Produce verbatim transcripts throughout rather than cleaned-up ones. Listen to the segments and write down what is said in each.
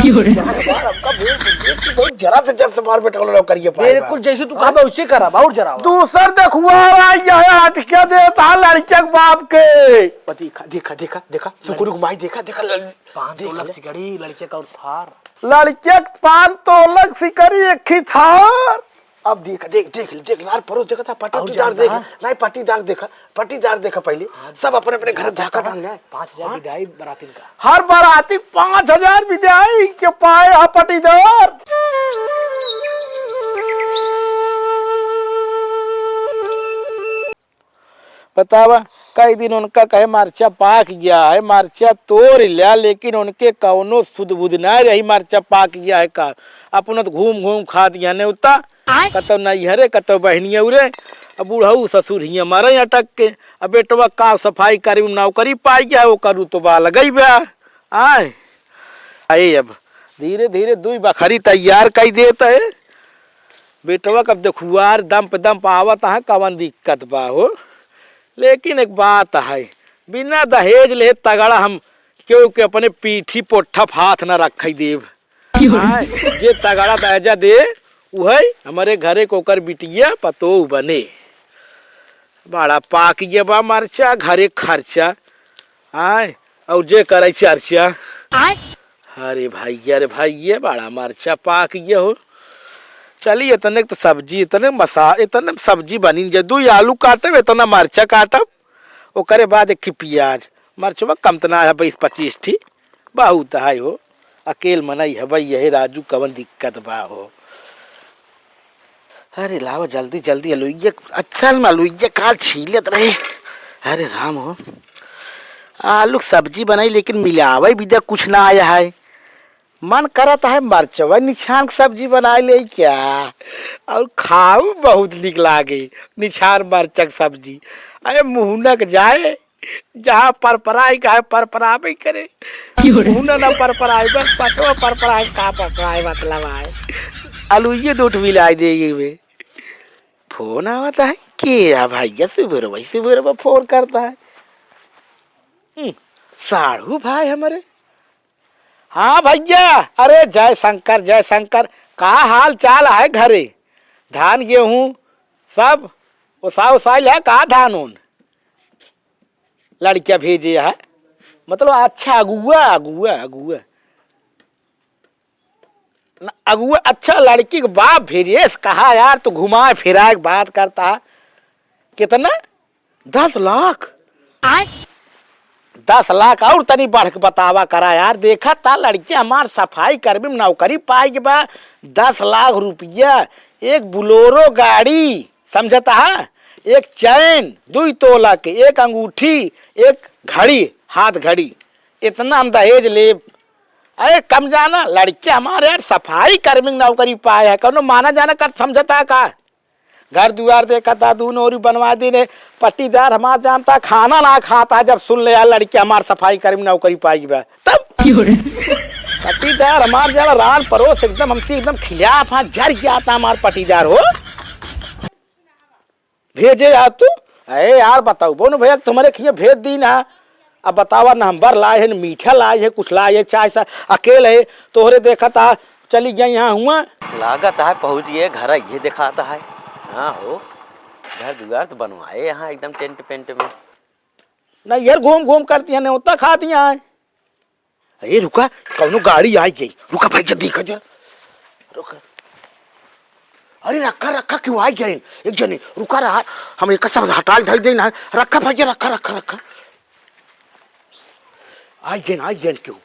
यार, हमार हमका बहुत, बहुत जरा से जब से मार बेटा वाला करिए पाए बिल्कुल बा। जैसे तू कहा, वैसे करा, और जरा। दूसर देखुआ आई है, आज क्या देता है लड़के के बाप के। ओ, देखा, देखा, देखा, देखा, सुकुर घुमाई, देखा, देखा, लड़-, पान देख तोलक ले। सिकड़ी, लड़के का और थार। लड़के के पान तोलक सिकड़ी, एक ही थार। अब देख, देख, देख, देख, लार परोस देखा था, और पट्टीदार जानता देख, है? नहीं, पट्टीदार देखा, पट्टीदार देखा पहले, हाँ, सब अपने, अपने घर जानता झाँका है? था, ले। पाँच हजार हाँ? विदाई बरातिन का। हर बराती पाँच हजार विदाई के पाए हा पट्टीदार। बतावा, कई दिन उनका कहे, "मरचा पाक गया है, मरचा तोड़ ल्या," लेकिन उनके कौनो सुध बुध ना रही, मरचा पाक गया है का। अपना तो घूम घूम खात गया नेवता, आय। कतौ नैहरे, कतौ बहनिया उरे। अब बुढ़ऊ ससुर हियाँ मरे अटक के। अब बेटवा का सफाई करी, नौकरी पाई गया, ओकर रुतबा लगई बा। आय, आए अब धीरे धीरे दुई बखरी तैयार कई देत है। बेटवा कब देखुआर दम पे दम पावत है, कवन दिक्कत बा हो। लेकिन एक बात है, बिना दहेज ले तगड़ा हम केहू के अपने पीठी पोठा पे हाथ न रखई देब। क्यों रे? आय, जे तगड़ा दहेजा दे, उहै हमरे घरे के ओकर बिटिया पतोह बने। बड़ा पाक गया बा मरचा, घरे खर्चा। आय, और जे करे चर्चा। आय। अरे भाई, अरे भाई, ये बड़ा मरचा पाक गया हो। चली, इतने तो सब्जी, इतने मसा-, इतने सब्जी बनी जाए। दुई आलू काटब, इतना मरचा काटब, ओकरे बाद एक ठे पियाज। मरचवा कम त ना है, बीस पच्चीस ठी, बहुत है हो। अकेल मनई है भाई, यही राजू, कवन दिक्कत बा हो। अरे लावा जल्दी जल्दी अलुइया, अच्छा में अलुइया काल छीलत रहे। अरे राम हो, आलू के सब्जी बनाई लेकिन मिलावे बिदा कुछ ना आया है। मन करत है मरचवा निछान के सब्जी बनाई ले क्या, और खाऊ बहुत निक लागे निछान मरचा के सब्जी। अरे मुहना के जाए, जहाँ परपराई का है, परपरावे करे। क्यों रे? मुहना ना परपराए, बस पचवा परपराए, का परपराए मतलब आए। अलुइये दो ठो मिलाई देई में। फोन आवत है, के आ भैया, सुबेरवा, सुबेरवा फोन करता है। हम्म, साढ़ू भाई हमरे। हाँ भैया, अरे जय शंकर, जय शंकर, का हाल चाल है घरे? धान गेहूँ सब ओसा ओसाइल है का धान उन? लड़किया भेजे है, मतलब अच्छा अगुआ, अगुआ, अगुआ। न, अगुआ, अच्छा लड़की के बाप भेजे से कहा यार, तू घुमाए फिराए के बात करता। कितना? दस लाख? आय। दस लाख और तनी बढ़ के बतावा करा यार। देखा था लड़की हमार सफाई कर्मी में नौकरी पाई के बा। दस लाख रुपया, एक बोलेरो गाड़ी, समझता है, एक चैन, दुई तोला के, एक अंगूठी, एक घड़ी, हाथ घड़ी, इतना हम दहेज लेब। अरे कम जाना, लड़के हमारे यार सफाई कर्मी की नौकरी पाए है, कौनो माना जाना कर समझता है का? घर दुआर देखा था, दूनो ओरी बनवा दीने, पट्टीदार हमार जानता, खाना ना खाता है, जब सुन ले यार लड़के हमार सफाई कर्मी नौकरी पाई बा। तब क्यों रे? पट्टीदार हमार जाना रान परोस एकदम हमसे एकदम खिलाफ, हाँ, जर गया था हमार पट्टीदार हो। भेजे यार तू। अरे यार, बताओ, बोनो भैया, तुम्हारे खिया भेज दी ना। अब बतावा, ना नंबर लाए है, ना मीठा लाए है, कुछ लाए है, चाय सा अकेल है, तोहरे देखा था, चली गई यहाँ हुआ। लागत है पहुँच गए घर, ये दिखाता है। हाँ हो, घर दुआर तो बनवाए यहाँ एकदम टेंट पेंट में। ना यार, घूम घूम करती है, न्योता खाती है। ए, रुका, कौनो गाड़ी आई गई। रुका भाई, जल्दी कर जरा। रुका। अरे, रखा, रखा, क्यों आई गए? एक जने, रुका रहा, हम एक सब हटाल धर देना है। रखा भाई, रखा, रखा, रखा। आई गए, आई गए, क्यों?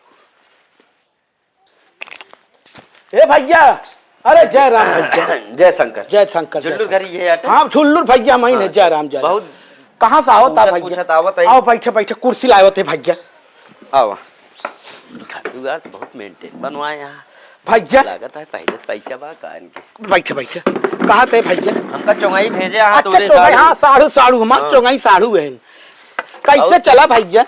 ए भैया, अरे जय राम भैया। जय शंकर। जय शंकर, जय झुल्लू शंकर। घर ये आटे? हाँ, झुल्लू भैया, मैं हाँ, नहीं, जय राम, जय राम। बहुत कहाँ से आवत है पूछत, भैया? पूछत आवत है। आओ, बैठे, बैठे, कुर्सी लावत है भैया। आओ। घर दुआर तो बहुत maintain बनवाए यहाँ। भैया। लागत है पहले से पैसा बा का इनके? बैठे, बैठे। कहाँ थे भैया? हमका चोंगाई भेजे यहाँ अच्छा, तोरे चोंगाई, साढ़ू। हाँ, साढ़ू, साढ़ू, हमार हाँ। चोंगाई साढ़ू है। कैसे और चला भैया?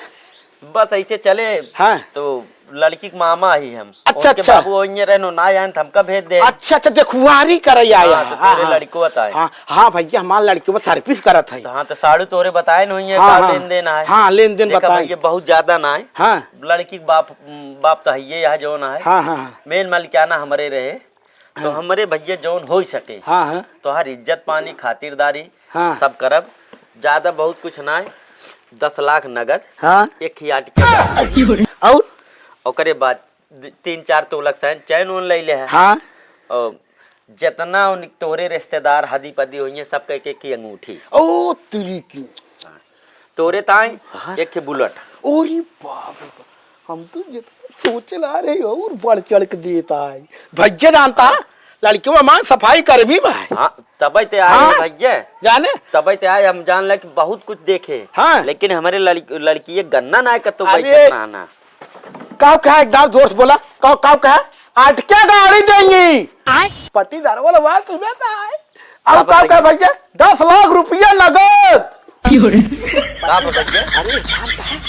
बस ऐसे चले हाँ। तो लड़की के मामा ही हम। अच्छा, उनके अच्छा। बाबू ओइये रहनो ना आयन, त हमका भेज दे। अच्छा, अच्छा, देखुआरी करे आया हाँ, है। तो हाँ, तोरे हाँ। लड़कवा ताई। हाँ, हाँ भैया, हमार लड़कवा service करत है। तो हाँ, तो साड़ू तोरे बताए न होइये, हाँ, का हाँ। लेन देन आए। हाँ, लेन देन देखा बताए। भैया, बहुत ज्यादा ना आए। हाँ। लड़की के बाप, बाप तो हइये यहाँ जौन आए। हाँ, हाँ, हाँ। मेन मालिकाना हमरे रहे। तो हाँ। हमरे भैया जौन होइ सके। हाँ, हाँ। तोहार इज्जत पानी, खातिरदारी, हाँ। सब करब। ज्यादा बहुत कुछ ना है, दस लाख नगद, हाँ। एक ही आटके का। और? ओकरे बाद तीन चार तोलक सैन चैन उन ले ले है। हाँ। और जितना उन तोरे रिश्तेदार हदी पदी होइये, सबके एक एक की अंगूठी। ओ तेरी की। तोरे ताई हाँ। एक ठे बुलेट। ओरी बाप रे बाप, हम तो जितना सोचे ला रहे और बढ़ चढ़ के देता है। भैया जानता, लड़कियों में सफाई कर्मी में है। हाँ, तबे ते आए हाँ। हैं भैया। जाने? तबे ते आए, हम जान ले कि बहुत कुछ देखे। हाँ। लेकिन हमरे लड़की, लड़की ये गन्ना ना है कतो अरे। बैठत रहना। काव कहा, एक दाव जोर से बोला, काव, काव कहा, अटके गाड़ी देंगी। आय। पट्टीदार वाला बात सुना था, आय। अब का काव कहा बताइए? भैया, दस लाख रुपया नगद। क्यों रे? का बताइए? अरे, जानता है,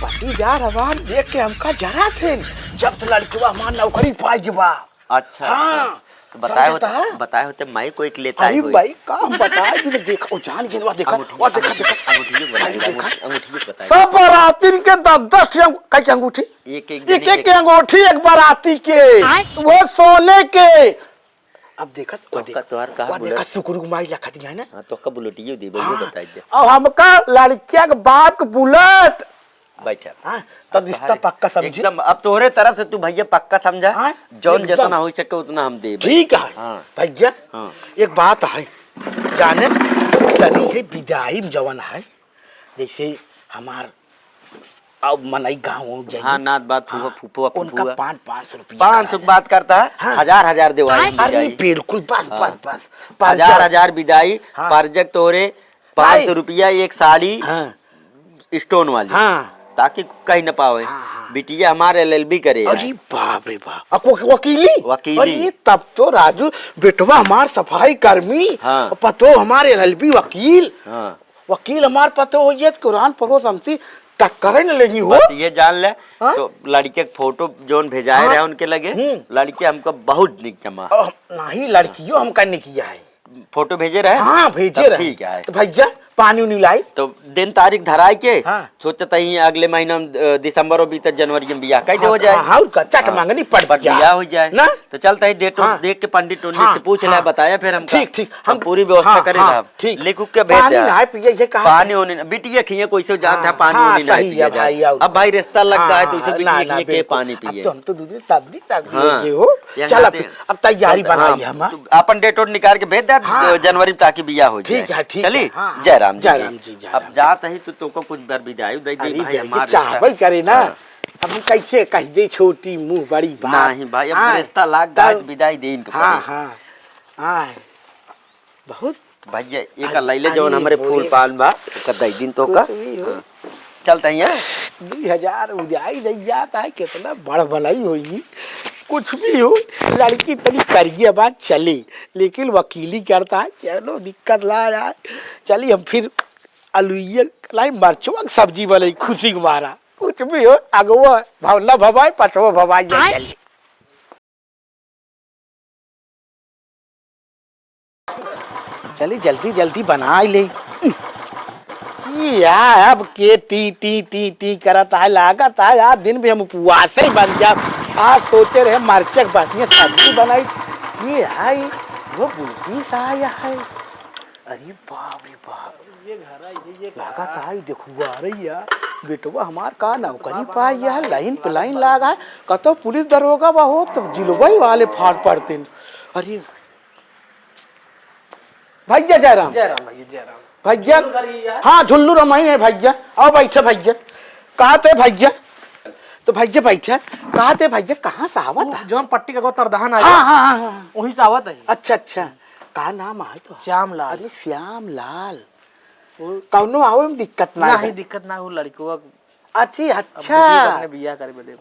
पट्टीदार हमार देख के हमका जरा थे, जब से लड़कवा हमार नौकरी पाई बा। अच्छा, हाँ, अच्छा। तो बताए समझता होते, है? बताए होते, माई को एक लेता अरे ही होई। भाई, का हम बताए कि देखा, वो जान गए, वो देखा, अंगूठी, वो देखा, अंगूठी, देखा। अंगूठी को बताए, भाई, देखा। अंगूठी, अंगूठी को बताए। सब बारातिन के दस दस ठे अंग-, कई के अंगूठी? एक, एक एक, जने एक के के अंगूठी, एक बाराती के। आय। वो सोने के। अब देखा, वो तोहका, देखा, तोहार कहा वो देखा, बुलेट? सुकुरु माई लखा दिया है ना? हाँ, तोहका बुलेटियो देबे, ये हाँ। बताई दे। अब हमका लड़किया के बाप के बुलेट। बैठा। हाँ, तब अब रिश्ता तोहरे पक्का समझी। एकदम, अब तोहरे तरफ से तू भैया पक्का समझा। हाँ, जौन एकदम। जितना हो सके उतना हम देबे। ठीक है। हाँ। भैया, हाँ। एक बात है, जाने, तनी है विदाई में जवन है, जैसे हमार अब मनई गाँव जाई। हाँ, नात बात, फूफा, हाँ, फूफा, उनका फूफा। पाँच, पाँच सौ रुपया पाँच सौ करा। बात करता है, हाँ। हजार, हजार देवाई हम अरे विदाई। बिल्कुल, बस, हाँ। बस, बस। हजार, हजार विदाई, हाँ। परजक तोरे, भाई। पाँच सौ रुपया, एक साड़ी, हाँ। Stone वाली। हाँ। ताकि कहीं न पावे। हाँ, हाँ। बिटिया हमारे L L B करे अरे है। बाप रे बाप। अब वो वकीली? वकीली। अरे तब तो राजू बेटवा हमार सफाई कर्मी, हाँ। पतो हमार L L B वकील। हाँ। वकील हमार पतो हो जाए तो कुरान परोस हमसे टक्करे न लेनी हो। बस ये जान ले, हाँ? तो लड़के के फोटो जौन भेजाए हाँ। रहे उनके लगे, हम्म। लड़के हमको बहुत निक जमा। अ, नहीं, लड़कियों हमका निकिया है। फोटो भेजे रहे? हाँ, भेजे तब रहे। ठीक है। तो भैया, पानी उनी लाई? तो दिन तारीख धराए के, हाँ। सोचत ही अगले महीना में, अ, दिसंबर और बीतत जनवरी में बियाह कह देवो हाँ, जाए। हाँ, हाँ, उनका चट हाँ। मांगनी पड़ पर जा। बियाह हो जाए। ना? तो चलता ही डेट हाँ। देख के पंडित उंडित हाँ, से पूछ ले, हाँ। बताया फिर हमका। ठीक, ठीक। हम हम पूरी व्यवस्था हाँ, करे हाँ, साहब। ठीक। लिख उख के भेज पानी दे। ना पिए, ये कहा पानी उनी ना, बिटिया खिए कोई से जात है, हाँ, पानी हाँ, उनी ना सही पिया है जाए। भाई, और अब भाई रिश्ता लग हाँ, गया है, तो उसे हाँ, बिटिया ना, ना, खिए के बिल्कुल। पानी अब पिए। तो हम तो दूध में सब्जी, सब्जी हाँ। हो गए हो। ये चल, नाते अब, अब तैयारी अब, बनाई हाँ, हम, हाँ। तो अपन डेट वेट निकाल के भेज दे, हाँ। जनवरी में ताकि बियाह हो जाए। ठीक है, ठीक चली? है, हाँ, हाँ। जय राम जी जय की। राम जी, जय अब राम जी। जात ही तो तोको कुछ बर विदाई उदाई दे अरे भाई, भैया, हमार चाहबे रिश्ता। करे ना। हाँ। अब हम कैसे कह दे, छोटी मुंह बड़ी बात। नहीं भाई, अब हाँ, रिश्ता लाग गया तब तो विदाई दे इनको हाँ, पड़े। हाँ, हाँ। बहुत भैया, एक अरे, लैले अरे, जौन हमरे बोले। फूल पान बा, ओकर दई दिन तो का। कुछ भी हो। हाँ। चलता ही है। दुई हजार उजाई दई जाता है, कितना बड़ भलाई होई। कुछ भी हो, लड़की तनी करिए बात चली, लेकिन वकीली करता है, चलो दिक्कत ना आए। चली हम फिर अलुइये लाई मरचुआ के सब्जी बनई खुशी के मारा। कुछ भी हो, अगुआ भवना भवाई, पछुआ भवाई, ये आय। चली। चली जल्दी जल्दी बनाई ले। ये यार, अब के टी टी टी टी करत है, लागत है आज दिन भी हम उपवासे बन जाब। आज सोचे रहे मरचक बढ़िया सब्जी बनाई। ये आई, वो बुलबी सा आया है। अरे बाप रे बाप। ये घर है, ये, ये लागत घर है। आई देखुआ रही है। बेटवा हमार का नौकरी पाई है, लाइन पे लाइन लाग है। कतो पुलिस दरोगा बा हो, तो जिलवई वाले फाट पड़ते हैं। अरे भैया जयराम। जयराम भैया, जयराम। भैया। झुल्लू घर ही है। हाँ, झुल्लू रमाई है भैया। आओ बैठे भैया। कहा थे भैया? तो भैया बैठे। कहा थे भैया, कहाँ से आवत वो है? जौन पट्टी का तरदहन आ हाँ, गया, हाँ, हाँ, हाँ। वहीं से आवत है। अच्छा, अच्छा। का नाम है तो? श्याम लाल। अरे श्याम लाल। वो कौनो आवे में दिक्कत ना नहीं, है? दिक्कत ना हो, लड़कवा अच्छी, अब अच्छा। बेटी अपने बियाह करे बदे।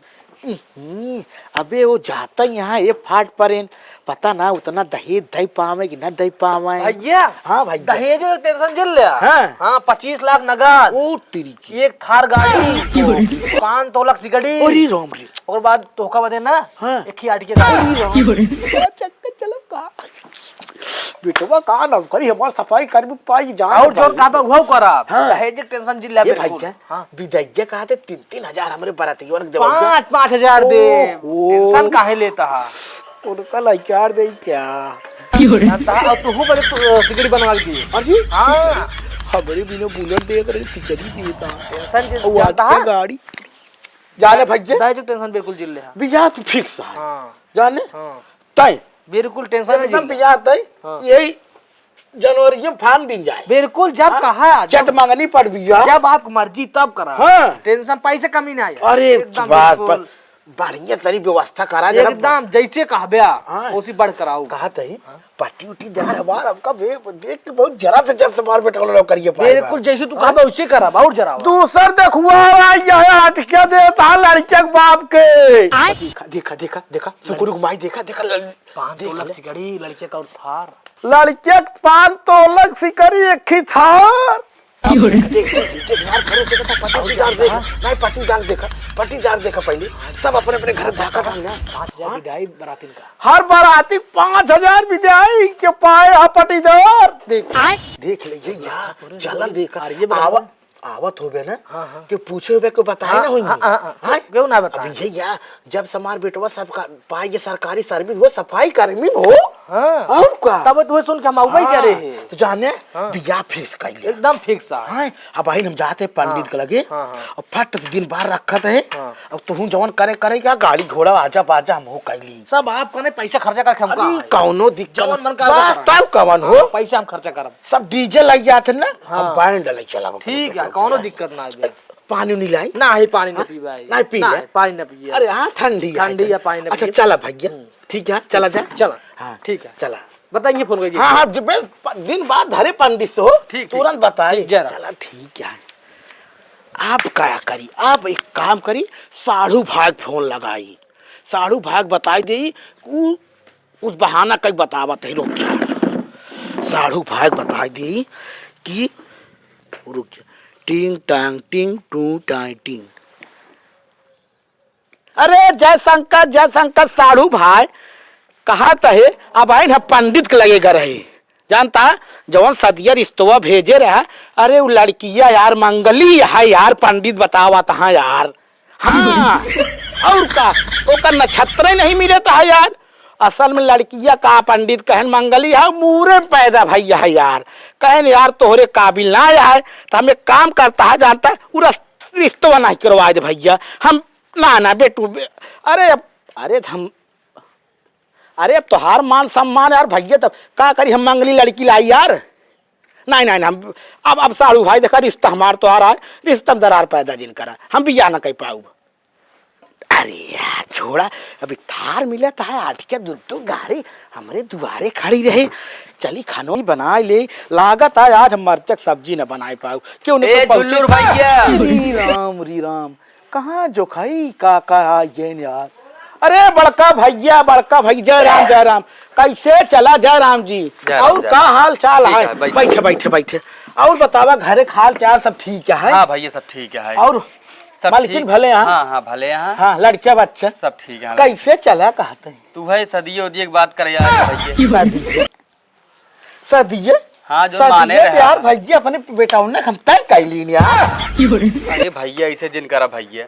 इही, अबे वो जाता यहाँ ये फाट परेन, पता ना उतना दहेज दे पावे कि ना दे पावे। भैया, हाँ भैया। दहेज के tension झेल ले। हाँ। हाँ, पच्चीस लाख नगद। ओ तेरी की। एक थार गाड़ी, पाँच तोलक सिकड़ी। अरे राम रे। ओकर बाद तोहका बदे ना, हाँ। एक ही आटिया गाड़ी। अरे राम रे। चक्कर चलो का। बेटवा का नौकरी हमार सफाई कर्मी पाई जान और जोन भाई। कहबा उहौ करब। हाँ। दहेज के tension झेल ले ए बिल्कुल। भैया, हाँ। बिदैया कहा थे तीन तीन हजार हमरे बरातियों ने देवल गया। पाँच, पाँच हजार दे। ओहो। Tension काहे लेता है? उनका लइका दे क्या? जानता है, और तू बड़े तू, अ, सिकड़ी बनवा के दिए। अरे, हाँ। हमरे बिना बुलेट दे करे सिकड़ी देता। Tension के और जानता आज है? गाड़ी। जाने भैया। दहेज के tension बिल्कुल झेल ले है। बियाह तो fix है। हाँ। जाने? हाँ। तय। बिल्कुल tension एकदम नहीं झेल ले। बियाह तय। हाँ। यही जनवरी में फान दिन जाए। बिल्कुल, जब हाँ? कहा, जब चट मंगनी पर बिया। जब आपकी मर्जी तब करा। हाँ। Tension पैसे कमी ना आए। अरे, एकदम बात बिल्कुल। पर बढ़िया तरी व्यवस्था करा जरा। एकदम जैसे कहबे, हाँ। उसी बढ़ कराऊ। कहा तही, हाँ। पट्टी उट्टी देहर हमार हमका बे-, देख के बहुत जरा से जब से मार बेटा वाला करिए पाए बिल्कुल, बा। जैसे तू हाँ? कहबे उसे करब, और जरा। दूसर देखुआ आई है, हाथ क्या देता है लड़के के बाप के। आय। देखा, देखा, देखा, देखा, सुकुरु माई देखा, देखा, लड़-, पाँच देख तोलक ले। सिकड़ी, लड़के का और थार। लड़के के पान तोलक सिकड़ी एक ही थार। अब देख, देख, देख, देख, यार, भरो देखा था, पट्टीदार देखा। नहीं, पट्टीदार देखा, पट्टीदार देखा पहले। सब अपने अपने घर झांका था। पाँच हजार हाँ? विदाई बरातिन का। हर बराती पाँच हजार विदाई के पाए हा पट्टीदार। देख, आय। देख ले ये यार, चलन देखा। और ये बराती आवा, आवत होबे ना, हाँ, हाँ। कि पूछे होबे, कोई बताए हाँ, ना होई। हाँ, हाँ, हाँ। हाँ? क्यों ना बताए? अब ये या, जब से हमार बेटवा सब का, पाए ये सरकारी service, वो सफाई कर्मी हो। हाँ। और का? तब तो सुन के हम अउबे हाँ। करे हैं। तो जाने, हाँ। बियाह fix कर लिया। एकदम fix है। हाँ, अब भाई हम जाते पंडित हाँ। के लगे, हाँ, हाँ। और फट से दिन बार रखत है, हाँ। और तुहूँ जवन करे, करे क्या, गाड़ी घोड़ा, आजा बाजा हम हो कैली। सब आप कने पैसा खर्चा करके हमका अरे, है। कौनो दिक्कत जवन मन नहीं। करबे बस करब। तब कवन हो। हाँ, पैसा हम खर्चा करब। सब DJ लग जाते ना, हाँ। हम band लग चला ठीक है, कौनो दिक्कत ना है। पानी उनी लाई? ना, ही पानी ना हाँ? पीबे। ना, पी ना, ले। पानी ना पिए। अरे हाँ, ठंडी है ठंडी तो। है, पानी ना अच्छा, पिए। चला भैया। हम्म। ठीक है, चला जा। चला। हाँ, ठीक है। चला। बताएंगे phone करके। हाँ, हाँ, जब बे-, प-, दिन बाद धरे पंडित से हो, ठीक, ठीक। तुरंत बताए। ठीक, जरा। चला, ठीक है। आप क्या करी? आप एक काम करी, साढ़ू भाई phone लगाई। साढ़ू भाई बताई देई, उ कुछ बहाना कई बतावत है, रुक जा। साढ़ू भाई बताई दी कि रुक जा। टिंग टांग टिंग टू टांग टिंग। अरे जय शंकर, जय शंकर साढ़ू भाई, कहा तहे अब आइन हम पंडित के लगे गए रहे। जानता, जवन सदिया रिश्तवा भेजे रहा, अरे उ लड़किया यार मंगली है यार, पंडित बतावत हाँ यार। हाँ, और का, ओकर नक्षत्र ही नहीं मिलत है यार। असल में लड़किया का पंडित कहन मंगली है, मूरे में पैदा भैया है यार। कहन यार तोहरे काबिल ना है, तो हम एक काम करता है जानता, उ रस-, रिश्तवा नहीं करवाए दे भैया, हम ना, ना बेटू, बे-, अरे अब, अरे हम, अरे अब तोहार मान सम्मान यार भैया, तब का करी हम मंगली लड़की लाई यार। नहीं, नहीं, नहीं, हम, अब, अब साढ़ू भाई देखा रिश्ता हमार तोहार है, रिश्ता में दरार पैदा जिन करा, हम बियाह ना कर पाऊब। अरे यार छोड़ा, अभी थार मिला था, आठ के दो दो गाड़ी हमरे दुआरे खड़ी रहे, चली खानो ही बनाए ले, लागत है आज हम मरचक सब्जी न बनाए पाऊब। क्यों नहीं ए, तो पहुंचे जुल्लूर भैया। श्री राम, श्री राम। कहाँ जो खाई का, का आई गए यार। अरे बड़का भैया, बड़का भैया, जय राम, जय राम। कैसे चला जय राम जी? जय राम, और जय का राम। हाल चाल ठीक है? है, बैठे। बैठे, बैठे, बैठे। और बतावा घरे के हाल चाल सब ठीक है? हाँ भैया, सब ठीक है। और सब मालकिन ठीक। भले हैं? हाँ, हाँ, भले हैं। हाँ, लड़का बच्चा? सब ठीक है। कैसे चला कहते हैं? तू है सदिये उदिये की बात कर यार भैया। सदिये? हाँ, जो सदिये माने तो रहे। यार भैया अपने बेटा उन्हें हम तय कर लीन यार। अरे भैया, ऐसे जिन करा भैया,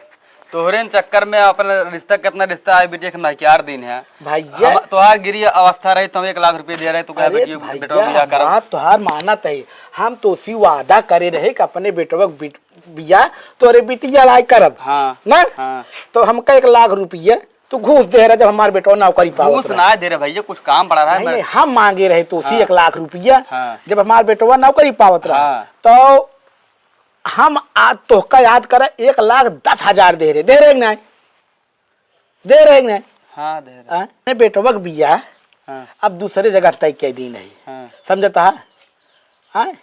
तोहरे न चक्कर में अपने रिश्ता, कितना रिश्ता आए बिटिया के नहक्यार दिन है। भैया। हम, तोहार गिरी अवस्था रही, तुम एक लाख रुपये दे रहे, तू कहे अरे बिटिया, भैया, बेटा बियाह करब। बात तोहार मानत है, हम तो उसी वादा करे रहे कि अपने बेटवा के बिट-, बियाह तोरे बिटिया लाई करब। हाँ। ना? हाँ। तो हमका एक लाख रुपया तू घूस दे रहा जब हमार बेटवा नौकरी पावत घूस रहा। ना दे रहे भैया, कुछ काम पड़ा रहा है, नहीं, मैं नहीं, हम मांगे रहे तो उसी हाँ। एक लाख रुपया, हाँ। जब हमार बेटवा नौकरी पावत रहा, हाँ। तो हम आज तोहका याद करा, एक लाख दस हजार दे रहे, दे रहे कि नहीं? दे रहे कि नहीं? हाँ, दे रहे। हाँ? अपने बेटवा के बियाह हाँ। अब दूसरे जगह तय के दिन है। हाँ। समझता है? हाँ?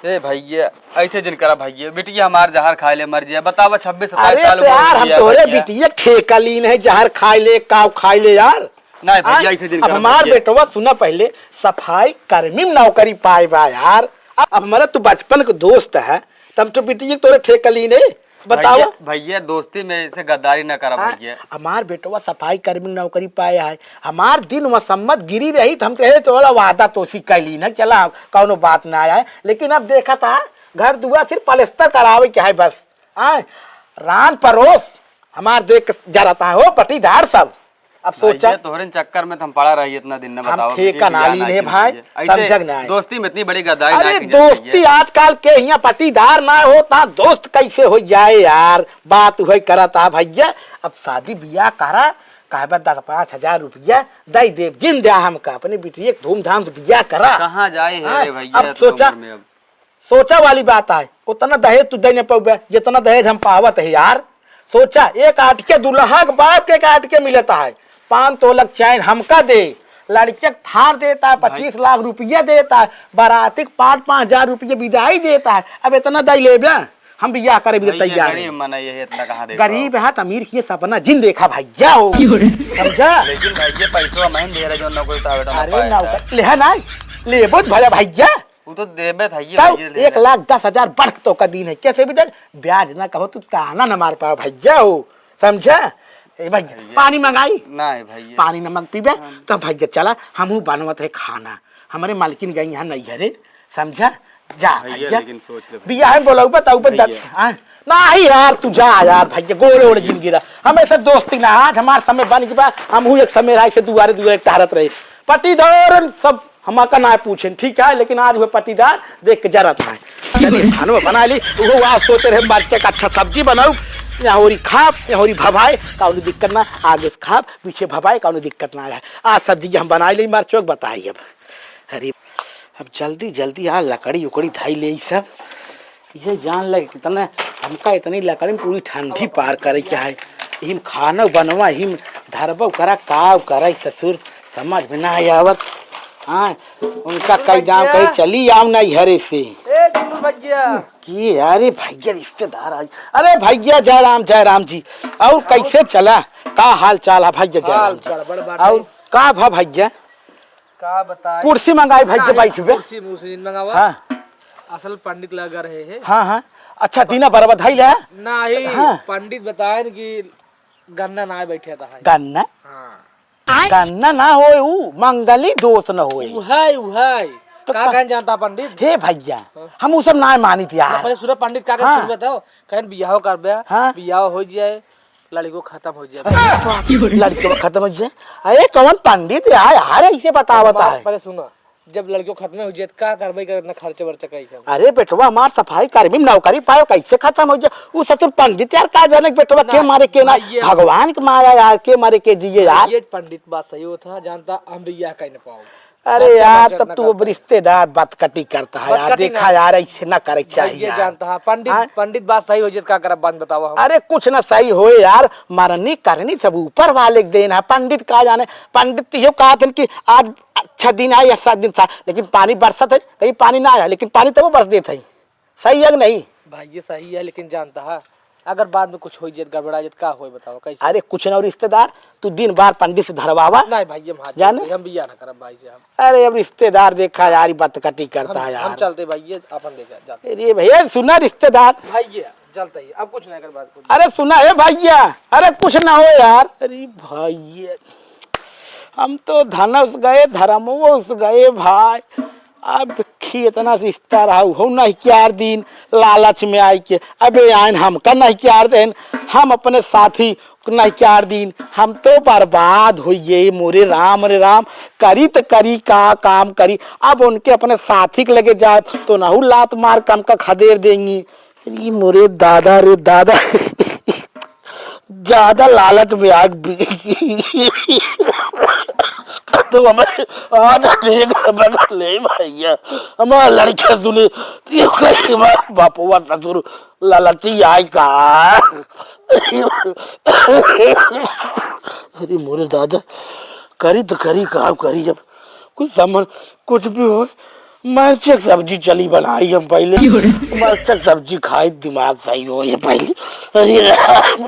ए भैया, ऐसे जिन करा भैया, बिटिया हमार जहर खाए ले मर जाए। बतावा, छब्बीस सत्ताईस अरे साल उम्र यार, हो हम गया तोरे भैया। बिटिया ठेका लीन है, जहर खाए ले, काव खाए ले यार। नहीं भैया, आय, ऐसे दिन अब करत हमार भैया। बेटवा सुना पहिले, सफाई कर्मी में नौकरी पाए बा यार। अब, अब हमारा तू बचपन के दोस्त है, तब तो बिटिया तोरे ठेका ली नहीं। बताओ। भैया, भैया, दोस्ती में ऐसे गद्दारी ना करा हाँ, भैया। हमार बेटवा सफाई कर्मी में नौकरी पाए है, हमार दिन मसम्मत गिरी रही तो हम कहे तोरा वादा तोसी कैली ना, चला कौनो बात ना आए, लेकिन अब देखा था घर दुआ सिर्फ पलस्तर करावे के है बस। आय, रान परोस हमार देख के जरत है हो पटीदार सब। अब सोचा। भैया, तोहरे चक्कर में तो हम पड़ा रही इतना दिन, न हम बताओ, ठेका बिटिया ना बियाह ली ना ने की भाई, भैया। ऐसे समझक ना आए। दोस्ती में इतनी बड़ी गद्दारी अरे ना की जाए दोस्ती भैया। आजकल के यहाँ पटीदार ना हो ता दोस्त कैसे हो जाए यार, बात वही करत आ भैया। अब शादी बियाह करा, कहबे दस पाँच हजार रुपया दे देब, जिन द्या हमका, अपने बिटिया के धूमधाम से बियाह करा। कहाँ जाए है हाँ, रे भैया अब इतनी सोचा, उम्र में अब? सोचा वाली बात है, उतना दहेज तू दे न पउबे, जितना दहेज हम पावत है यार। सोचा, एक आटके दुल्हा के बाप के एक आटके मिलत है, पाँच तोलक चैन हमका दे, लड़के के थार देता है, भाई। पच्चीस लाख रुपया देता है, बाराती के पाँच, पाँच हजार रुपया विदाई देता है। अब इतना दे लेबे, हम बियाह करे भी भैया, तैयार गरीब हैं। मना ये इतना कहाँ देता गरीब हो? है तो अमीर के सपना जिन देखा भैया हो। क्यों रे? समझा? लेकिन भैया पैसवा मैं दे रहे जो ना कोई उतावल ना अरे पाए ना सर। उतार, ले है ना, लेबो तो भला भैया। वो तो देबे था ये तब भैया, ले एक ले। लाख दस हजार बढ़ के तोका दीन है, कैसे भी दे, ब्याज ना कहो, तू ताना न मार पाओ भैया हो, समझा? ए भैया, भैया, पानी मंगाई? नहीं भैया। पानी न मंग पीबे, हाँ। तो भैया चला, हमहू बनवत है खाना, हमारे मालकिन गई यहाँ नैहरे, समझा? जा भैया, भैया। लेकिन सोच ले भैया। बियाह में बोलौबे, तौबे द-, भैया। हाँ? नहीं यार, तू जा यार भैया, गोड़े ओड़े जिन गिरा, हमेशा दोस्ती ना, आज हमार समय बन गया, हमहू एक समय रहा, ऐसे दुआरे दुआरे टहरत रहे, पटीदारन सब हमका ना पूछेन, ठीक है, लेकिन आज हुए पटीदार देख के जरत ना है। चलिए, खानो बना ली, वो आज सोचे रहे मरचा का अच्छा सब्जी बनाऊ, यहाँ होरी खाब, यहाँ होरी भभाए, कौनो दिक्कत ना, आगे से खाब, पीछे भभाए, कौनो दिक्कत ना है। आज सब्जी हम बनाई ली, मरचो के बताई अब। अरे, अब जल्दी, जल्दी आ, लकड़ी उकड़ी धाई ले ई सब। ये जान लगे कितना हमका इतनी लकड़ी में पूरी ठंडी पार करे के है। इहिम खाना बनवा, इहिम धरबो करा, काव करे ससुर, समझ में ना आवत। हाँ, उनका कई दाम कहीं चली आओ ना हरे से। ए गुड्डू भैया। की अरे भैया रिश्तेदार आ गए। अरे भैया जय राम, जय राम जी। और कैसे चला? का हाल चाल है भैया जय राम जी? और का भा भैया? का बताई? कुर्सी मंगाई भाई, जे नहीं, बैठबे। कुर्सी मुर्सी नहीं मंगावा। हाँ। असल पंडित लगा रहे हैं। हाँ, हाँ। अच्छा, दीना बरबधाई ले। नहीं, हाँ। पंडित बताए न कि गन्ना ना बैठे था है। गन्ना? हाँ। गन्ना ना होए, ऊ मंगली दोष न होए। उहाई, उहाई। तो का का कहन जानता पंडित? हे भैया, हाँ। हम ऊ सब ना मानित यार। पहले सुनो पंडित का हाँ। सुनबे तो, कहन बियाह करबे, हाँ। बियाह हो जाए, लड़को खत्म हो जाए। लड़को खत्म हो जाए। अरे कौन पंडित है यार, ऐसे बतावत है? पहले सुनो, जब लड़को खत्म हो जाए, का करबे, का इतना खर्चा वर्चा कई करबे? अरे बेटवा, हमार सफाई कर्मी में नौकरी पायो, कैसे खत्म हो जाए? उ ससुर पंडित यार, का जाने के बेटवा, के ना, मारे, के ना, भैया। भगवान के मारा यार, के मारे, के जिए यार। ये पंडित बात सही होता, जानता, हम भी यह कहीं ना पाओ। अरे अच्छा, यार, अच्छा, तब ना तू अब करता है। रिश्तेदार बतकटी करता है यार, बतकटी देखा ना। यार, ऐसे ना करे के चाहिए भैया यार। जानता है, पंडित, हाँ? पंडित बात सही हो जाए, का करब, बात बताओ हम। अरे कुछ ना सही होए यार, मरनी करनी सब ऊपर वाले के देन है, पंडित का जाने, पंडित तो यो कहत हन कि आज अच्छा दिन है या सात दिन था, लेकिन पानी बरसत है, कहीं पानी ना आया, लेकिन पानी तबो बरस देत है, सही है कि नहीं? भाई ये सही है, लेकिन जानता है, अगर बाद में कुछ हो जाए, गड़बड़ा जाए, का होए बताओ, कैसे? अरे कुछ ना हो रिश्तेदार, तू दिन बार पंडित से धरवावा। नहीं भाई, हम हाथ जाने? जोड़ते, हम बियाह ना करब भाई से हम। अरे अब रिश्तेदार देखा यार, ये बतकटी करता हम, है हम यार। चलते भाई, ये अपन देखा जाते। अरे भैया सुना रिश्तेदार। भाई ये चलते ही, अब कुछ नहीं कर बात कुछ। अरे सुना, ए भैया, अरे कुछ ना हो यार। अरे भैया, हम तो धनस गए, धर्मोस गए भाई। अब खी इतना रिश्ता रहा, हो नहीं क्यार दिन लालच में आई के, अबे आइन हमका नहीं क्यार देन, हम अपने साथी नहीं क्यार दिन, हम तो बर्बाद हो गए। मोरे राम रे राम, करी त करी का काम करी, अब उनके अपने साथी के लगे जाए तो नहु लात मार के हमका खदेर देंगी। अरे मोरे दादा रे दादा, ज्यादा लालच में आग बिगड़ी। तो हमें आधा ठीक बगल ले भैया, हमारा लड़का सुने, तो ये कहे, "हमारा बापुआ ससुर लालची आय का।" अरे मोरे दादा, करी तो करी, का करी अब? कुछ समझ, कुछ भी हो, मरचक सब्जी चली बनाई हम पहले। क्यों रे? मरचक सब्जी खाई, दिमाग सही हो ये पहले। अरे राम।